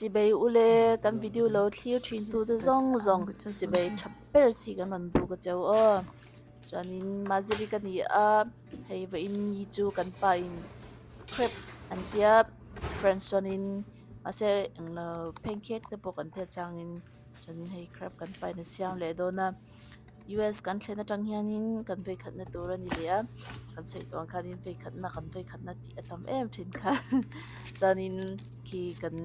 Chibei ule kan video lo thlir thin tu te zawng zawng chibei tha ber chi kan rawn buk a cheu aw chuanin maziri ka ni a hei vawiin ni chu kan pa in crepe an tia friends chuanin mahse englo pancake te pawh kan tia changin chuanin hei crepe kan pa in a siam leh dawn a. US kan thlen atang hianin kan vei khatna tur a ni leh a kan sawi tawh ang khanin vei khatna kan vei khatna tih a tam em thin kha chuanin khi kan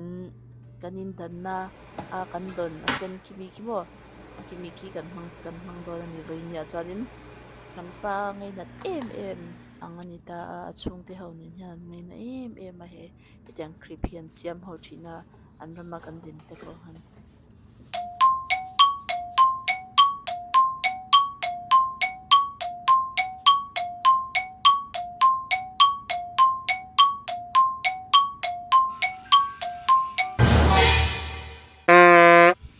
kan indanna a kan dawn a sen khi mi khi maw khi mi khi kan hmang kan hmang dawn a ni vawiin chuanin kan pa ngainat em em ang a ni ta a a chhungte ho nen hian an ngaina em em a he hetiang crepe hi an siam ho thin a an rama kan zin te pawh khan.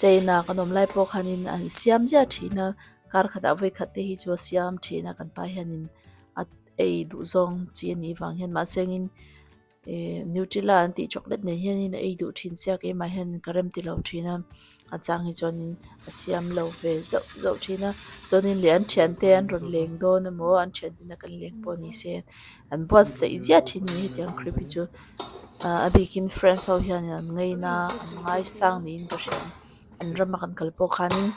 China kan awm lai pawh khanin an siam ziah thin a kar khatah vawi khat te hi chu a siam thin a kan pa hianin a ei duh zawng chi a nih vang hian mahse engin Ehh nutella an tih chocolate nen hianin a ei duh thin sia keimah hian ka rem ti lo thin a a chang hi chuanin a siam lo ve zauh zauh thin a chuanin leh an thiante an rawn leng dawn emaw an thiante na kan leng pawh ni se an buatsaih ziah thin a ni hetiang crepe hi chu ah a bikin friends ho hianin an ngaina an ngaisang niin ka hria an rama kan kal pawh khanin.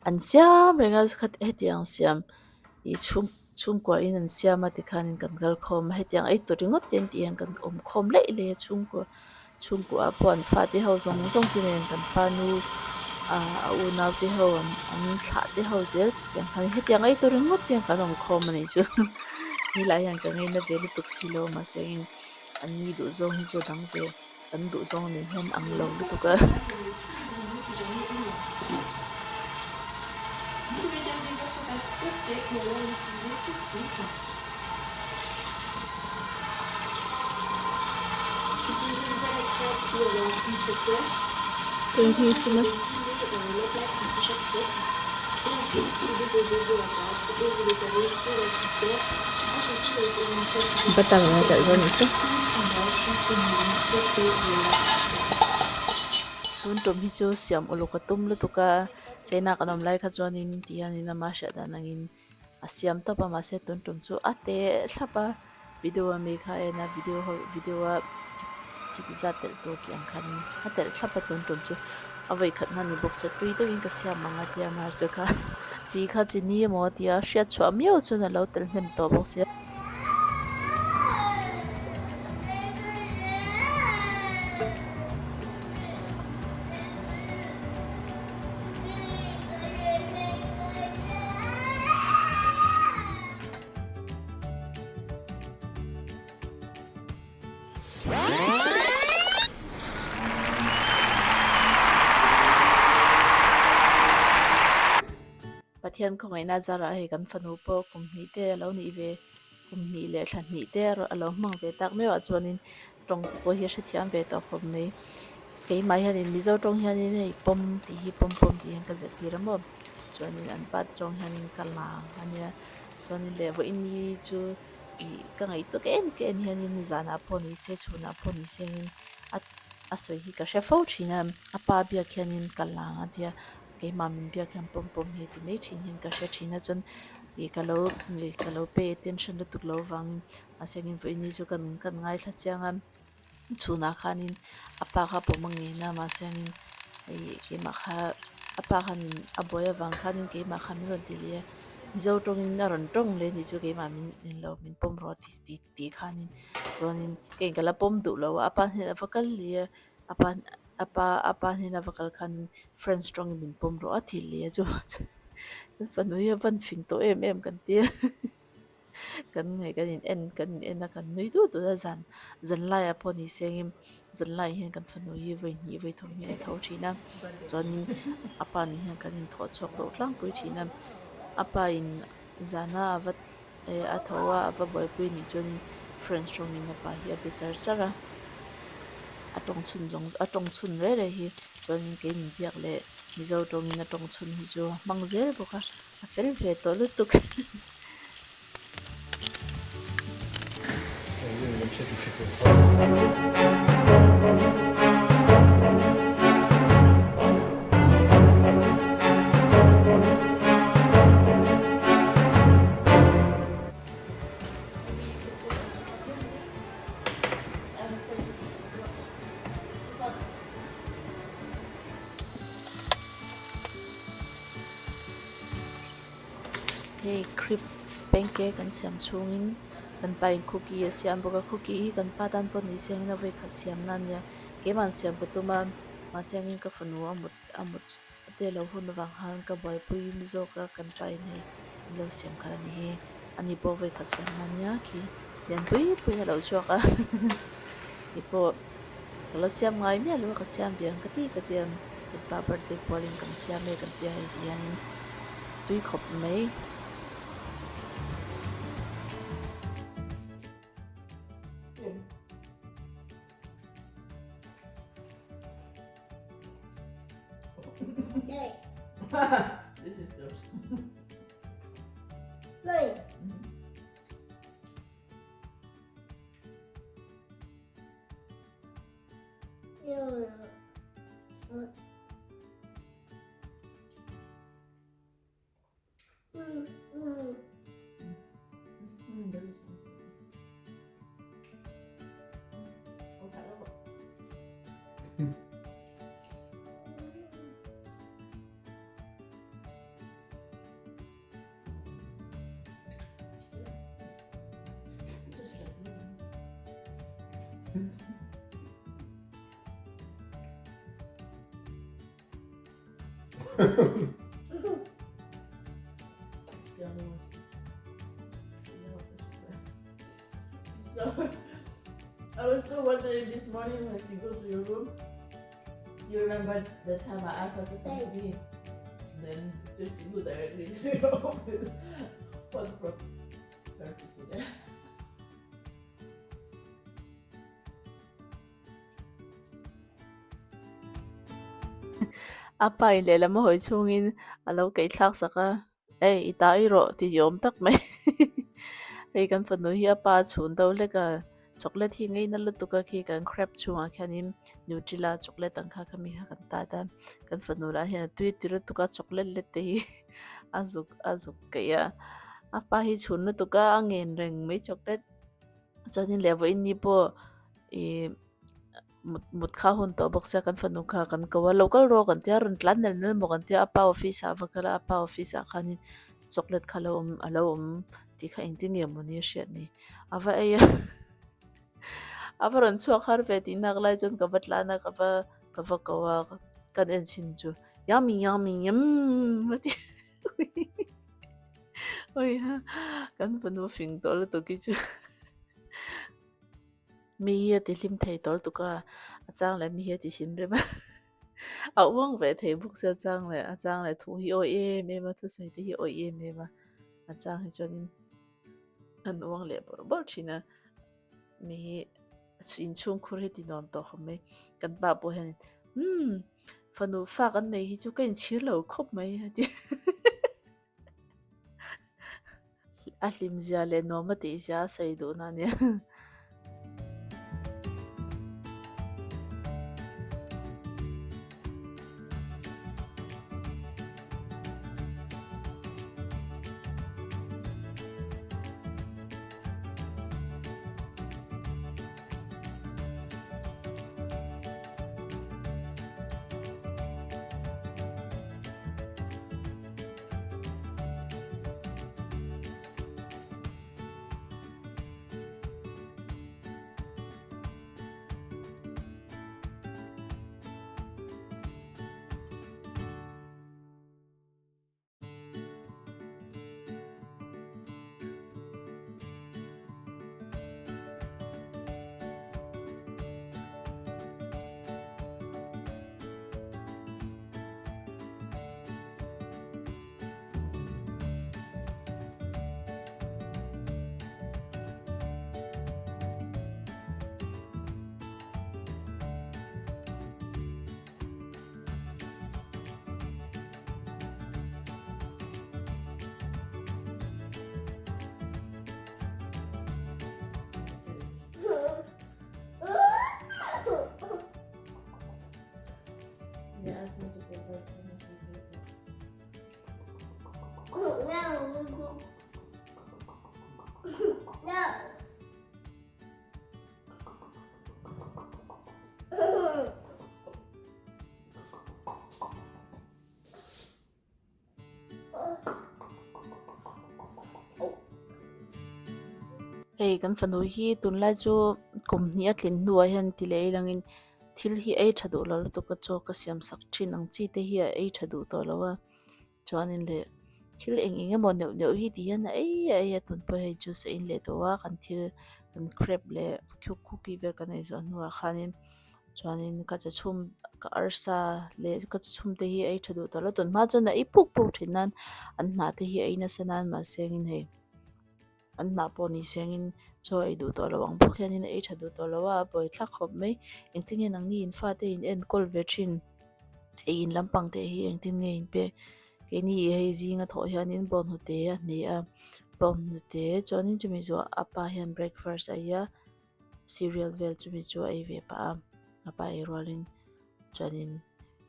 An siam reng a hetiang siam ih chhung chhungkua in an siam a tikhanin kan kal khawm a hetiang ei tur ringawt te an tih hian kan awm khawm laih laih a chhungkua chhungkua ah pawh an fate ho zawng zawng te nen kan pa nu ah a unau te ho an thlah te ho zel tiang khan hetiang ei tur ringawt te hian kan awm khawm a nih chu helai hian ka ngaina ve lutuk silo mahse eng an ni duh zawng hi chu a dang ve. Kan duh zawng nen hian ang lo lutuk a. Butter a telh dawn anih chu. Tun tum hi chu siam uluk a tum lutuk a China kan awm lai kha chuanin ti hianin ama hriat dan angin a siam tawp a mahse tun tum chu a teh thlap a video a mi kha a en a video ho video a chuti zat telh tur tih ang khan a telh thlap a tun tum chu a vawi khat hman ni bawk se tui deuhin ka siam ang a tia mar chu kha chi kha chi ni emaw a tia hriat chhuah miau chuan a lo tel hnem tawh bawk sia. Pathian khawngaihna zarah hei kan fanu pawh kum hnih te a lo nih ve kum hnih leh thla hnih te a lo hmang ve tak meuh ah chuanin tawng te pawh hi a hrethiam ve tawh khawp mai keimah hianin mizo tawng hianin hei pawm tih hi pawm pawm tih hian ka zirtir a maw chuanin an pa te tawng hianin ka lang a nia chuanin leh vawiin ni chu ih ka ngaihtuah ka en ka en hianin zanah pawh ni se chhunah pawh ni se engin a a sawi hi ka hre fo thin a a pa biak hianin ka lang a tia keimah min biak hian pawm pawm hi ti mai thin hian ka hre thin a chuan ih ka lo ih ka lo pay attention lutuk lo vangin mahse engin vawiin ni chu kan kan ngaithla chiang a chhunah khanin a pa kha pawm a ngei na mahse engin ih keimah kha a pa khanin a buai avang khanin keimah kha min rawn ti leh a mizo tawngin a rawn tawng leh anih chu keimah min englo min pawm rawh tih tih tih khanin chuanin kei ka la pawm duh lo a a pa hnenah va kal leh a a pa a pa a pa hnena va kal khanin friends tawngin min pawm rawh a ti leh a chu kan fanu hi a van fing tawh em em kan tia. Kan ngaih kan in en kan in en a kan nui dut dut a zan zan laiah pawh ni sengin zan laiah hian kan fanu hi vawi hnih vawi thum hi a tho thin a chuanin a pa nen hian kan inthawh chhuak loh tlangpui thin a a pa in zana a va eh a tho a a va buaipui anih chuanin friends tawngin a pa hi a be char char a a tawng chhun zawng a tawng chhun reh reh hi chuanin kei min biak leh mizo tawngin a tawng chhun hi chu a hmang zel bawk a. A fel ve tawh lutuk. Hei crepe pancake kan siam chhungin kan pa in cookie a siam bawk a cookie hi kan pa tan pawh ni se angin a vawikhat siam na ania keimah siam ka tum a mahse angin ka fanu a mut a mut te lo hun avang khan ka buaipui zawk a kan pa in hei an lo siam khalh a ni hi ani pawh vawikhat siam na ania khi lian pui pui in a lo chhuak a keipawh ka la siam ngai miah lo a ka siam ve ang ka ti ka ti a kan pa birthday pualin kan siam e kan tia hei ti hianin tui khawp mai. This is yours. Mine. So I was so wondering this morning when she go to your room, you remember the time I asked her to come to me? Then just go directly to your office. What brought her to see there? A pa in lehlam a hawi chhungin a lo keih thlak sak a, Ei, i ta i rawh ti awm tak mai. Hei kan fanu hi a pa a chhun deuh hlek a, chocolate hi ngei na lutuk a khi kan crepe chhungah khianin Nutella chocolate ang kha khami kha kan tat a, kan fanu lah hian a tui ti lutuk a chocolate let te hi a zuk a zuk keih a, a pa hi chhun lutuk a a ngen reng mai chocolate chuanin leh vawiin ni pawh ih mut mut kha hun tawh bawk sia kan fanu kha kan ko a lo kal rawh kan tia rawn tlan nal nal maw kan tia a pa office ah a va kal a a pa office ah khanin chocolate kha alo awm alo awm tih kha engtin nge mawni a hriat ni a va ei a a va rawn chhuak har ve tih nak lai chuan ka va tlan a ka va ka va ko a kan en chhin chu yummy yummy yum a ti awiha kan fanu fing tawh lutuk hi chu. Mi hi a ti hlim thei tawlh tuk a, a chang leh mi hi a ti thin rem a, a uang ve thei bawk sia a chang leh a chang leh thu hi awih em em a thusawi te hi awih em em a, a chang hi chuanin an uang leh bawrh bawrh thin a, mi hi inchhungkhur hi ti nuam tawh khawp mai, kan pa pawh hian umm fanu fak an nei hi chu ka inchhir lo khawp mai a ti. A hlim zia leh nuam a tih zia a sawi duhna a nia. Hei kan fanu hi tunlai chu kum hnih a tlin hnuah hian ti leh ilangin thil hi ei tha duh lo lutuk a chaw ka siam sak thin ang chi te hi a ei tha duh tawh lo a chuanin leh thil eng eng emaw neuh neuh hi ti hian a ei a ei a tun pawh hei juice a in leh tawh a kan thil kan crepe leh cookie vel kan ei zawh hnuah khanin chuanin ka che chhum ka arsa leh ka che chhum te hi a ei tha duh tawh lo tun hma chuan a ei puk puk thin nan an hnah te hi a ei nasa nan mahse engin hei. An hnah pawh ni sengin chaw ei duh tawh lo ang bawk hianin a ei tha duh tawh lo a, a buai thlak khawp mai. Engtin nge nangni in fate in enkawl ve thin? Ei in lampang te hi engtin nge in pek? Keini hei zinga thawh hianin bawnghnute a hne a, bawnghnute chuanin chumi zawh a pa hian breakfast a ei a, cereal vel chumi chu a ei ve pah a, a pa ei rualin chuanin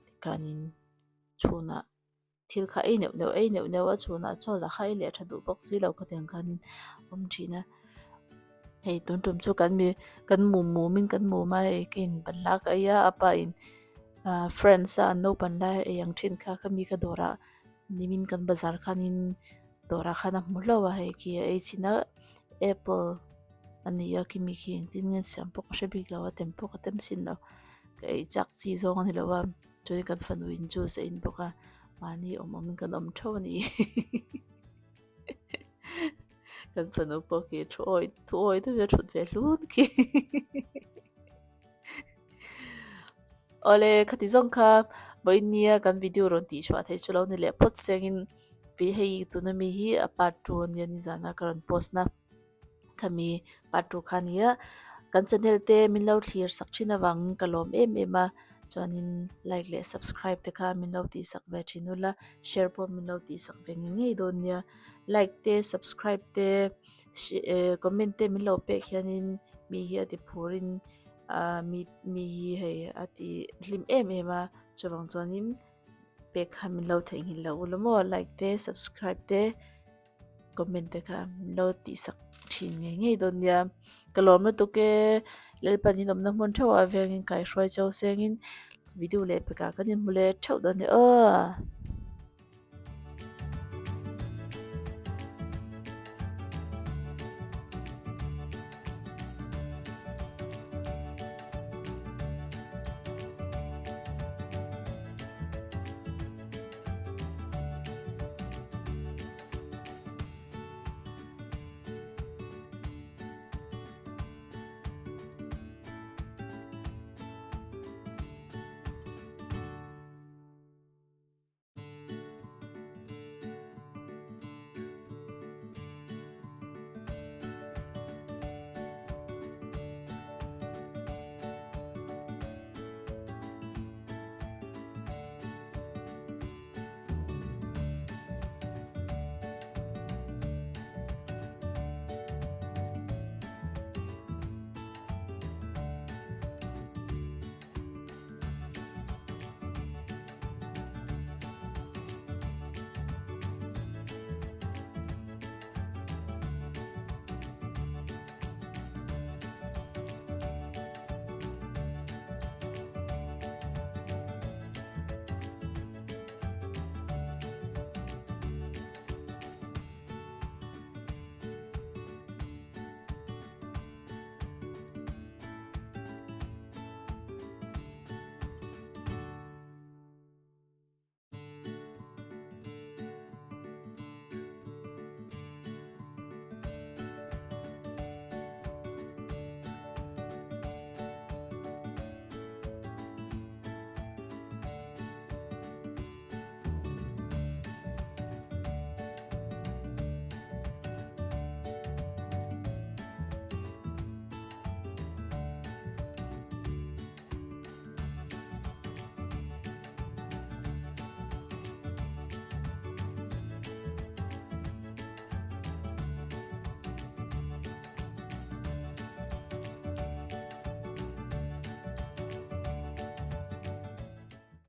tikhanin chhunah. Thil kha ei neuh neuh ei neuh neuh a chhunah chaw lah kha ei leh tha duh bawk si lo ka tiang khanin awm thin a. Hei tun tum chu kan mi kan mum mum in kan mum a hei ka in ban la ka ei a a pa in ah friends a an naupan lai a ei ang thin kha ka mi ka dawrah nimin kan bazar khanin dawrah khan a hmu hlauh a hei khi a ei chhin a apple a ni a kimi khi engtin nge an siam pawh ka hre bik lo a tem pawh ka tem sin lo ka ei chak chi zawng a ni lo a. Chuan kan fanu in juice a in bawk a, mahni awm awmin kan awm theuh a ni. Kan fanu pawh khi thu awi thu awi deuh a thut ve hlut khi. Awle khati zawng kha vawinia kan video rawn tih chhuah theih chu lo ni leh phawt sengin hei tuna mi hi a part two ania nizana ka rawn post na. Khami part two kha nia kan channel te min lo thlir sak thin avangin ka lawm em em a chuanin like leh subscribe te kha min lo tih sak ve thin ula share pawh min lo tih sak ve ngei ngei dawn nia like te subscribe te eh comment te min lo pek hianin mi hi a ti phurin ah mi mi hi hei a ti hlim em em a chuvang chuanin pek kha min lo theihnghilh loh ula maw like te subscribe te. Comment te kha min lo tih sak thin ngei ngei dawn nia. Ka lawm lutuk e, Lalpan in awmna hmun theuh ah vengin kaihruai chau sengin video leh pekah kan inhmu leh theuh dawn nia aw.